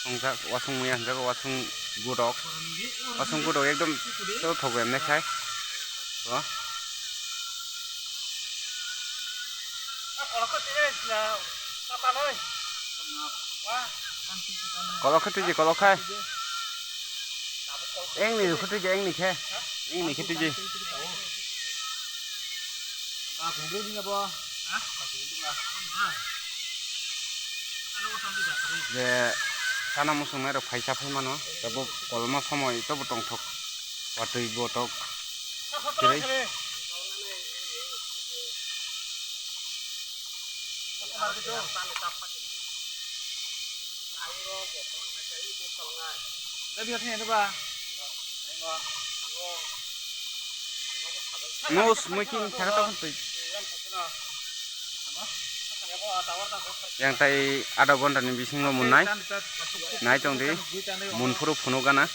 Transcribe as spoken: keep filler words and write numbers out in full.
Wngjak wasung muya hwnjago, wasung gudok, wasung gudok ekdom to thogo emne khai. O. Kolok khe tiji, kolok khai. Engni khe tiji, engni khe. Engni khe tiji. Je sana muchungnai rok phaisa phai mano, tei bo kolma somoi tobo tongthok, watwi botok kwrwi. No smoking thaka tong twi. Yang tai adha ghonta ni bisingo munnai. Nai tong di. Mun phuru phunu gana.